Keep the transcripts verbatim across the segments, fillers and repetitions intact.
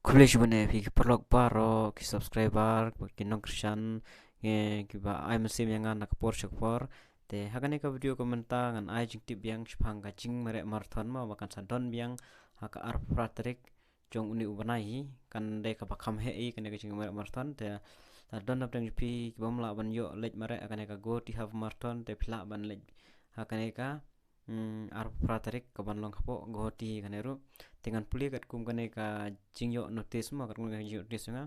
Khublei shibun ïa phi ki paralok baroh, ki subscriber, ki nongkyrshan, ngi kiba ai mynsiem ïa nga na ka por sha ka por. Te ha kane ka video ka mynta ngan ai jingtip biang shaphang ka jingmareh marathon mo ba kan sa don biang ha ka arphew phra tarik jong une u bnai hi, kan dei kaba kham heh hi kane ka jingmareh marathon. Te lada don na pdeng jong phi kiba ym lah ban ïoh leit mareh ha kane ka Guwahati Half Marathon, te phi lah ban leit ha kane ka mm, arphew phra tarik ka ban long hapoh Guwahati kane ruh. Te ngan pule katkum kane ka jingïoh notice mo, katkum kane ka jingïoh notice nga.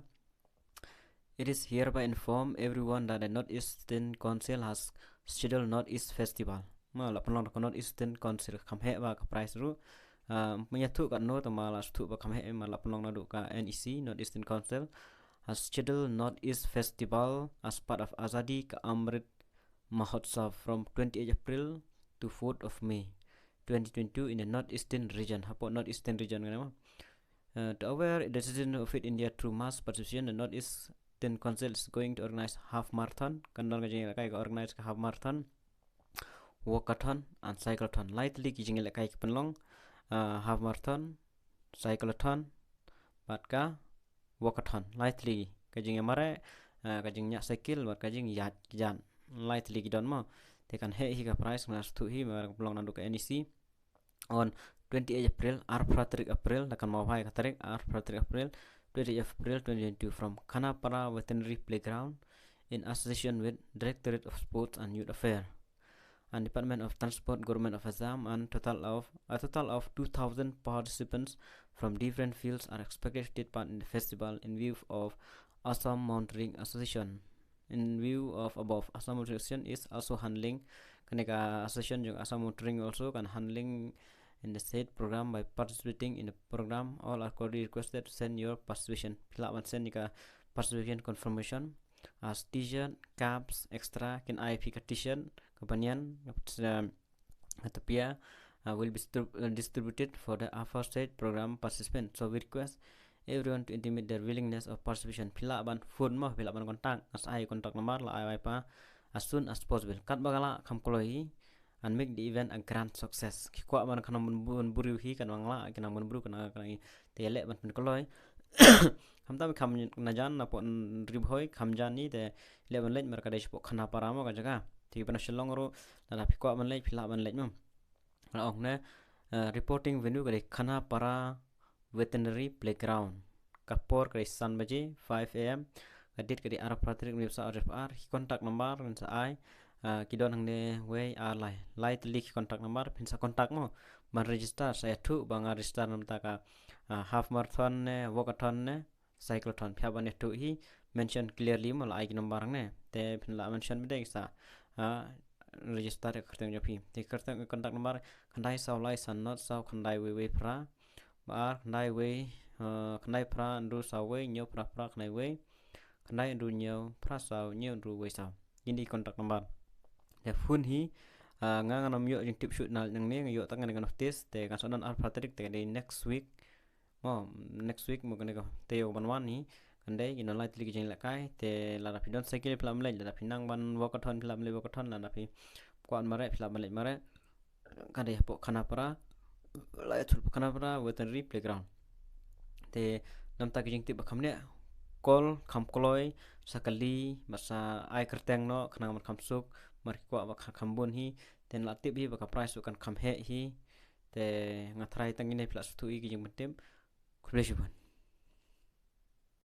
It is hereby informed everyone that the North Eastern Council has scheduled North East Festival. Ma la pynlong da ka North Eastern Council, kham heh ba ka prize ruh. Ah, mynta thuh katno, te ma la thuh ba kham heh, ma la pynlong naduh ka N E C, North Eastern Council, has scheduled North East Festival as part of Azadi Ka Amrit Mahotsav from twenty-eighth April to fourth of May twenty twenty-two in the North Eastern region. Hapoh North Eastern region kane mo. Uh, to aware the decision of Fit India through mass participation, the North Eastern Council is going to organize half marathon. Kan don ka jingïalehkai ka organize ka half marathon, walkathon and cyclothon. Lai tylli ki jingïalehkai ki pynlong, uh, half marathon, cyclothon, bad ka walkathon. Lai tylli ki, ka jingïamareh, uh, ka jingïacycle, bad ka jingïaid ki jan. Lai tylli ki don mo. Te kan heh hi ka prize, nga sngewthuh hi, ma ka pynlong naduh ka N E C. On twenty-eighth April, arphew phra tarik April, da kan mawhai ka tarik, arphew phra tarik April, twenty-eighth April twenty twenty-two, from Khanapara Veterinary Playground in association with Directorate of Sports and Youth Affairs and Department of Transport, Government of Assam, and total of, a total of two thousand participants from different fields are expected to take part in the festival in view of Assam Mountaineering Association. In view of above, Assam Mountaineering Association is also handling, kane ka association jong Assam Mountaineering also kan handling in the said program by participating in the program. All are cordially requested to send your participation. Phi lah ban send ïa ka participation confirmation as T-shirt, caps, extra, kin ai phi ka T-shirt, ka banyan, ka, um, ka tapia, uh, will be distrib-, uh, distributed for the aforesaid program participant. So we request everyone to intimate their willingness of participation. Phi lah ban phone mo, phi lah ban contact. Nga sa ai contact number, la ai, ai pa as soon as possible. Katba ka lah, kham kloi hi, and make the event a grand success. Ki kwah ban khnang ban bu-, ban buhrieh hi, kan wan lah, kan wan buhrieh, kan, kan, te leh ban pynkloi. Khamtam kham na jan, na pon ribhoi, kham jan ni, te leh ban leit, mar ka dei shapoh Khanapara mo ka jaka. Te ki ban Shillong ruh, lada phi kwah ban leit, phi lah ban leit mo. La ong ne, uh, reporting venue ka dei Khanapara Veterinary Playground. Ka por ka dei san baje, five A M. Ka date ka dei arphew phra tarik, mynta sa arphew phra. Ki contact number ngin sa ai. Uh, ki don hangne wei ar lai. Lai tylli ki contact number, phin sa contact mo. Ban register, sa ïathuh ba nga register namar ka, uh, half marathon ne, walkathon ne, cyclothon. Phi hap ban ïathuh hi, mention clearly mo, la ai ki number hangne. Te phin lah mention beit sa, uh, register ïa ka kyrteng jong phi. Te kyrteng, contact number, khyndai saw lai san nod saw khyndai wei wei phra. Ba ar, khyndai wei, uh, khyndai phra hynriew saw wei, hynñiew phra phra khyndai wei. Khyndai hynriew hynñiew phra saw, hynñiew hynriew wei saw. Kin dei contact number. Te phone hi, uh, nga ngam ïoh jingtip shuh na nangne, nga ïoh tang kane ka notice, te kan sa don arphew phra tarik, te ka dei next week. Mo, next week mo kane ka taïew ban wan hi. Kan dei, kin don lai tylli ki jingïalehkai, te lada phi don cycle phi lah ban leit, lada phi nang ban walkathon phi lah ban leit walkathon, lada phi kwah ban mareh phi lah ban leit mareh. Ka dei hapoh Khanapara, la ïathuh hapoh Khanapara Veterinary Playground. Te namar ki jingtip ba kham heh, call kham kloi, sa kylli, bad sa ai kyrteng noh, khnang ban kham suk, mar ki kwah ba kha-, kham bun hi, te la tip hi ba ka prize kan kham heh hi. Te nga tharai tang ine, phi lah sngewthuh ïa ki jingpyntip. Khublei shibun.